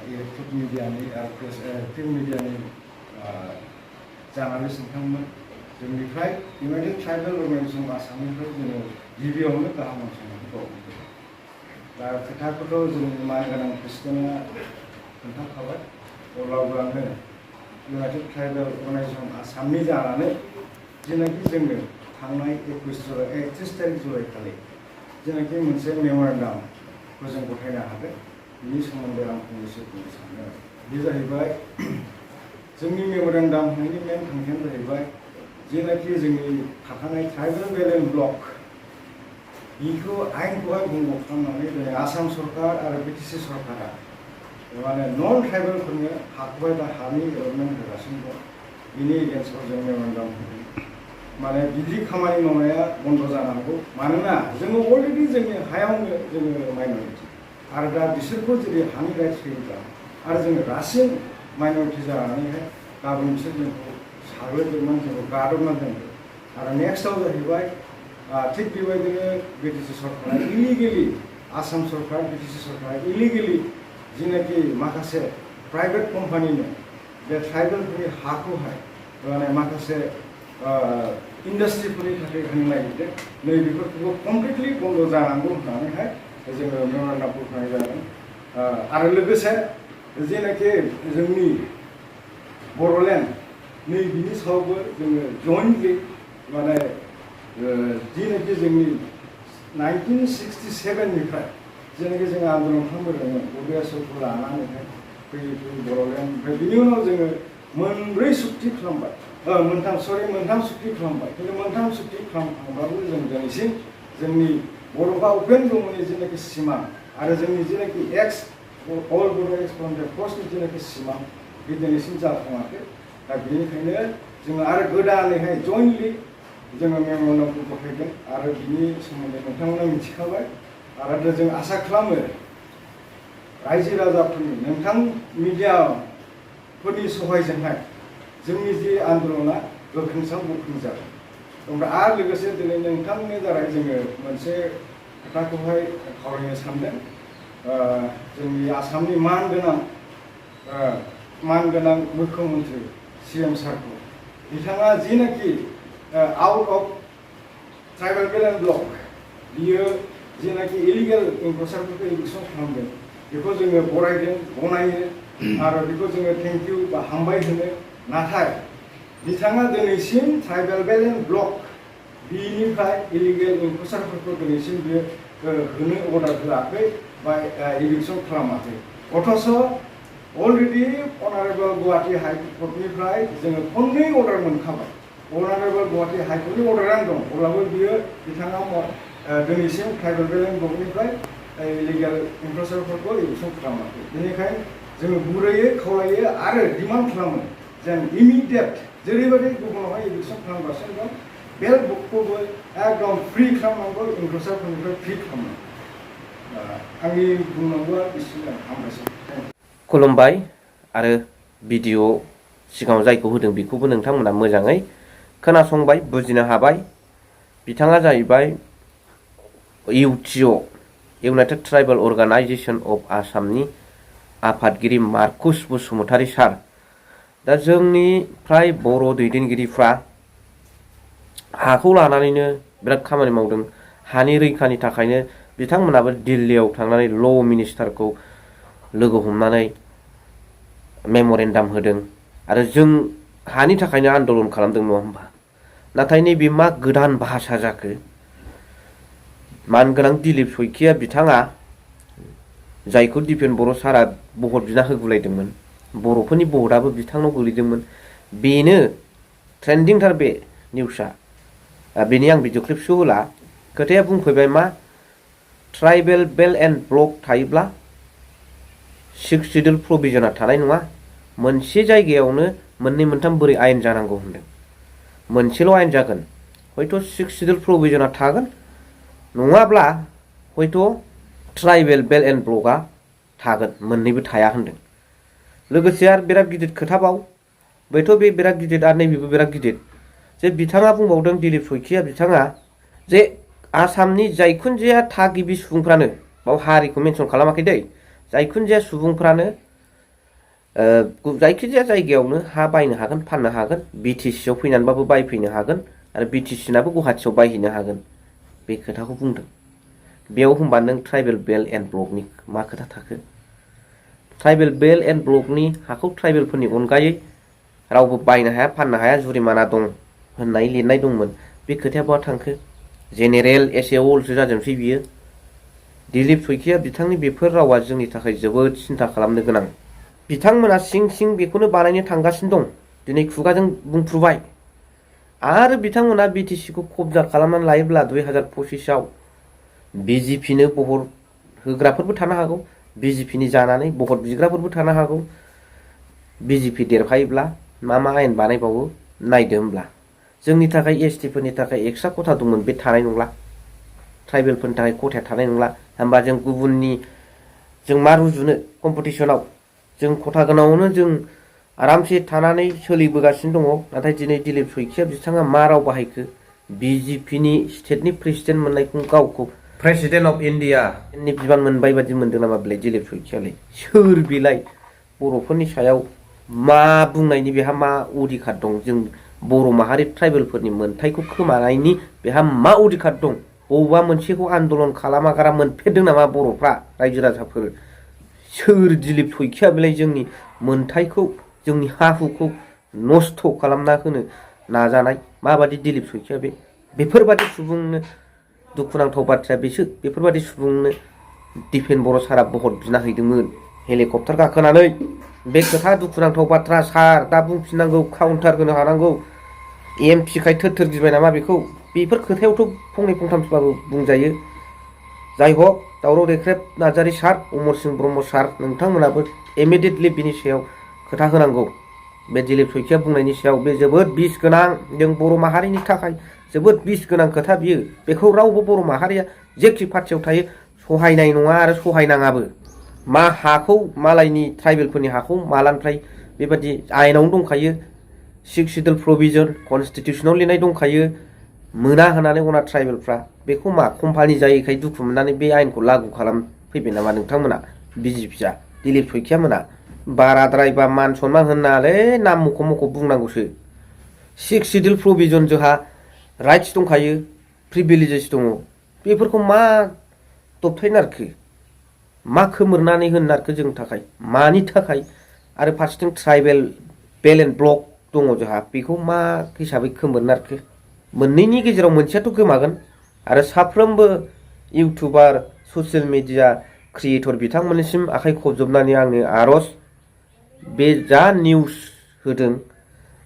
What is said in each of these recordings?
Electric मिडियानि print मिडियानि journalist नोंथांमोन जोंनिफ्राय इउनाइटेड ट्राइबेल अर्गानाइजेसन आसामनिफ्राय जोङो गिबियावनो गाहाम हामलायनायखौ बावहरबाय। दा खोथाखौथ' जोंनि मानगोनां प्रेसिडेन्टआ खोन्थाखाबाय, अब्लाबो आङो इउनाइटेड ट्राइबेल अर्गानाइजेसन आसामनि जानानै जेनाखि जोङो थांनाय 31 तारिख जुलाइ खालि जेनाखि मोनसे मेम'रेन्डामखौ जों गथायनो हादों, बिनि सोमोन्दै आं फंनैसो बुंनो सानो। बे जाहैबाय जोंनि मेम'रेन्डाम होनायनि मेन थांखियानो जाहैबाय जेनाखि जोंनि थाखानाय ट्राइबेल बेलेन्स ब्लक बेखौ आयेनखौहाय भंग खालामनानै दिनै आसाम सरकार आरो बिटिसि सरकारा माने नन ट्राइबेलफोरनो हाखौहाय दा हानि एलटमेन्ट होगासिनो दं। बिनि एगेन्स्टआव जों मेम'रेन्डाम होदों। माने बिदि खामानि मावनाया बन्द जानांगौ, मानोना जोङो अलरेडि जोंनि हायावनो जोङो माइन'रिटि आरो दा बिसोरखौ जुदि हानि राइट्स होयोब्ला आरो जोङो रासिन माइन'रिटि जानानैहाय गाबोन बिसोर जोंखौ साग्लोबजोबनानै जोंखौ गादबना दोनदों। आरो नेक्स्टआव जाहैबाय थिग बेबायदिनो बिटिसि सरकारा इलिगेलि आसाम सरकार बिटिसि सरकारा इलिगेलि जेनाखि माखासे प्राइभेट कम्पानिनो बे ट्राइबेलफोरनि हाखौहाय माने माखासे इन्डास्ट्रिफोरनि थाखाय होनो नागिरदों। नै बेफोरखौबो कमप्लिटलि बन्द जानांगौ होननानैहाय जोङो मेम'रेन्डामखौ होनाय जादों। आरो लोगोसे जेनाखि जोंनि बर'लेण्ड नै बिनि सायावबो जोङो जइन्टलि माने जेनाखि जोंनि 1967निफ्राय जेनाखि जोङो आन्दलन खालामबोदोंमोन बड'लेण्डखौ लानानैहाय फैयै फैयै बर'लेण्ड, ओमफ्राय बिनि उनाव जोङो मोनब्रै सुक्ति खालामबाय, मोनथाम सुक्ति खालामबाय। खिन्थु मोनथाम सुक्ति खालामखांबाबो जों दिनैसिम जोंनि बड'फा उपेन्द्रमोननि जेनाखि सिमां आरो जोंनि जेनाखि अल बड' एक्सप्ल'रेटरि फर्सनि जेनाखि सिमां बे दिनैसिम जाफुङाखै। दा बेनिखायनो जोङो आरो गोदानैहाय जइन्टलि जोङो मेम'रेन्डामखौ गथायदों आरो बिनि सोमोन्दै नोंथांमोना मिथिखाबाय। आरो जों आसा खालामो रायजो राजाफोरनि नोंथां मिडियाफोरनि सहायजोंहाय जोंनि जे आन्दलना गोख्रों जागोन। ओमफ्राय आरो लोगोसे दिनै नोंथांनि दारै जोङो मोनसे खोथाखौहाय खावलायनो सानदों। जोंनि आसामनि मानगोनां मुख्यमन्त्रि CM सारखौ, बिथाङा जिनाखि out of tribal balance block बियो जेनाखि इलिगेल इनक्ल'सारफोरखौ इलेक्सन खालामदों, बेखौ जोङो बरायदों, गनायो आरो बेखौ जोङो थेंक इउ बा हामबाय होनो। नाथाय बिथाङा दिनैसिम ट्राइबेल बेलेन्स ब्लक बिनिफ्राय इलिगेल इनक्ल'सारफोरखौ दिनैसिम बियो होनो अर्डार होआखै बा इलेक्सन खालामाखै। अथ'स अलरेडि अनारेबल गुवाहाटि हाइकर्टनिफ्राय जोङो खननै अर्डार मोनखाबाय। अनारेबल गुवाहाटि हाइकर्टनि अर्डारानो दं, अब्लाबो बियो बिथाङा दिनैसिम ट्राइबेल बेलेन्स ब्लकनिफ्राय इलिगेल इनक्ल'सारफोरखौ इलेक्सन खालामाखै। बेनिखायनो जोङो गुरैयै खावलायो आरो डिमान्ड खालामो जेन इमिडियेट जेरैबायदि गुबुनावहाय इलेक्सन खालामगासिनो दं बे ब्लकखौबो एकदम फ्रि खालामनांगौ, इनक्ल'सारफोरनिफ्राय फ्रि खालामनांगौ। आंनि बुंनांगौआ एसेनो, हामबायसै। खुलुमबाय। आरो भिडिअ सिगाङाव जायखौ होदों बेखौबो नोंथांमोना मोजाङै खोनासंबाय, बुजिनो हाबाय। बिथाङा जाहैबाय UTO United tribal organisation of आसामनि आफादगिरि मार्कुस बसुमतारी सार। दा जोंनि फ्राय बर' दैदेनगिरिफ्रा हाखौ लानानैनो बिराद खामानि मावदों। हानि रैखानि थाखायनो बिथांमोनाबो दिल्लीयाव थांनानै ल' मिनिस्टारखौ लोगो हमनानै मेम'रेन्डाम होदों आरो जों हानि थाखायनो आन्दलन खालामदों, नङा होमबा? नाथाय नैबे मा गोदान भाषा जाखो? मानगोनां दिलीप सायखिया बिथाङा जायखौ दिपेन बर' सारा भट बिना होगुलायदोंमोन, बर'फोरनि भटआबो बिथांनाव गोलैदोंमोन, बेनो ट्रेन्डिंथार बे निउसआ। बेनि आं भिडिअ क्लिपसो होला। खोथाया बुंफैबाय मा ट्राइबेल बेल एन्ड ब्लक थायोब्ला 6 शिड्युल प्रभिजना थानाय नङा। मोनसे जायगायावनो मोननै मोनथाम बोरै आयेन जानांगौ होनदों। मोनसेल' आयेन जागोन, हयथ' 6 शिड्युल प्रभिजना थागोन, नङाब्ला हयथ' ट्राइबेल बेल एन्ड ब्लकआ थागोन, मोननैबो थाया होनदों। लोगोसे आरो बिराद गिदिर खोथाबाव, बेथ' बे बिराद गिदिर आरो नैबेबो बिराद गिदिर जे बिथाङा बुंबावदों, दिलीप सायखिया बिथाङा जे आसामनि जायखुनजाया थागिबि सुबुंफ्रानो, बाव हारिखौ मेनसन खालामाखै दै, जायखुनजाया सुबुंफ्रानो जायखिजाया जायगायावनो हा बायनो हागोन फाननो हागोन BTC आव फैनानैबाबो बायफैनो हागोन आरो BTC नाबो गुवाहाटियाव बायहैनो हागोन बे खोथाखौ बुंदों। बेयाव होनबा नों ट्राइबेल बेल्ट एन्ड ब्लकनि मा खोथा थाखो? ट्राइबेल बेल्ट एन्ड ब्लकनि हाखौ ट्राइबेलफोरनि अनगायै रावबो बायनो हाया फाननो हाया जुरिमाना दं होननाय लिरनाय दंमोन। बे खोथाया बहा थांखो? जेनेरेल एसेआवलसो जाजोबसै बियो। दिलीप सैखिया बिथांनि बेफोर रावा जोंनि थाखाय जोबोद सिन्था खालामनो गोनां। बिथांमोना सिं सिं बेखौनो बानायनो थांगासिनो दं। दिनै खुगाजों बुंफ्रुबाय आरो बिथांमोना BTC खौ कब्जा खालामनानै लायोब्ला 2025 आव BJP नो बहर होग्राफोरबो थानो हागौ, BJP नि जानानै बहर बिग्राफोरबो थानो हागौ। BJP देरफायोब्ला मा आयेन बानायबावो नायदो होमब्ला। जोंनि थाखाय ST फोरनि थाखाय एक्सट्रा खथा दंमोन बे थानाय नंला। ट्राइबेलफोरनि थाखाय खथाया थानाय नंला। होमबा जों गुबुननि जों मा रुजुनो कम्पिटिसनाव? जों खथा गोनाङावनो जों आरामसे थानानै सोलिबोगासिनो दङ। नाथाय दिनै दिलीप सैखिया बिथाङा मा राव बाहायखो? BJP नि स्टेटनि प्रेसिडेन्ट मोननायखौ गावखौ प्रेसिडेन्ट अफ इन्डिया नि बिबान मोनबाय बादि मोनदों नामा बेलाय दिलीप सैखियालाय? सोर बेलाय? बर'फोरनि सायाव मा बुंनायनि बेहा मा अधिकार दं? जों बर' माहारि ट्राइबेलफोरनि मोनथायखौ खोमानायनि बेहा मा अधिकार दं? बबेबा मोनसेखौ आन्दलन खालामागारा मोनफेरदों नामा बर'फ्रा रायजो राजाफोर? सोर दिलीप सैखिया बेलाय जोंनि मोनथायखौ जोंनि हा-हुखौ नस्थ' खालामना होनो नाजानाय? माबादि दिलीप सैखिया बे? बेफोरबादि सुबुंनो दुखुनांथाव बाथ्राया बेसो। बेफोरबादि सुबुंनो दिपेन बर' सारा बहर बिना हैदोंमोन हेलिकप्टार गाखोनानै। बे खोथा दुखुनांथाव बाथ्रा सार। दा बुंफिननांगौ, काउन्टार होनो हानांगौ। MP खाय थोर गिबाय नामा बेखौ? बेफोर खोथायावथ' फंनै फंथामसोबाबो बुंजायो। जाय हक दावराव देख्रेब नार्जारी सार, अमर सिंह ब्रह्म सार, नोंथांमोनाबो इमिडियेटलि बिनि सायाव खोथा होनांगौ। बे दिलीप सैखिया बुंनायनि सायाव बे जोबोद बिस गोनां, जों बर' माहारिनि थाखाय जोबोद बिस गोनां खोथा बियो। बेखौ रावबो बर' माहारिया जेखि पार्टियाव थायो सहायनाय नङा आरो सहायनाङाबो। मा हाखौ मालायनि ट्राइबेलफोरनि हाखौ मालानिफ्राय बेबादि आयेनावनो दंखायो। 6 शिड्युल प्रभिजन कनस्टिटिउसनाव लिरनाय दंखायो। मोना होननानै अना ट्राइबेलफ्रा बेखौ मा कम्पानि जायैखाय दुखु मोननानै बे आयेनखौ लागु खालामफैबाय नामा नोंथांमोना? BJP दिलीप सैखिया मोना बाराद्राय बा मान सनमान होननाङालै, नाम मख' बुंनांगौसो। 6 शिड्युल प्रभिजन जोंहा राइट्स दंखायो, प्रिभिलेजेस दङ। बेफोरखौ मा दबथायनो नारखो? मा खोमोरनानै होनो नारखो जोंनि थाखाय? मानि थाखाय? आरो फारसेथिं ट्राइबेल बेल्ट एन्ड ब्लक दङ जोंहा, बेखौ मा हिसाबै खोमोरनो नारखो? मोननैनि गेजेराव मोनसेयाथ' गोमागोन। आरो साफ्रोमबो इउटुबार ससियेल मिडिया क्रिएटर बिथांमोननिसिम आखाइ खबजबनानै आंनो आर'ज, बे जा निउस होदों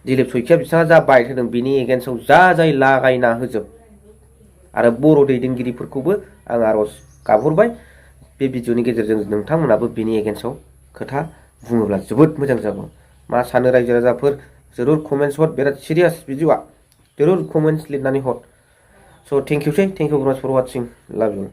दिलीप सैखिया बिथाङा जा बाइट होदों बेनि एगेन्स्टआव जा जाय लागायना होजोब। आरो बर' दैदेनगिरिफोरखौबो आं आर'ज गाबहरबाय, बे भिडिअनि गेजेरजों नोंथांमोनाबो बेनि एगेन्स्टआव खोथा बुङोब्ला जोबोद मोजां जागौ। मा सानो रायजो राजाफोर? जरुर कमेन्ट्स हर। बिराद सिरियास भिडिअआ, जरुर कमेन्ट्स लिरनानै हर। स' थेंक इउ भेरि माच फर वाचिं। लाभ इउ।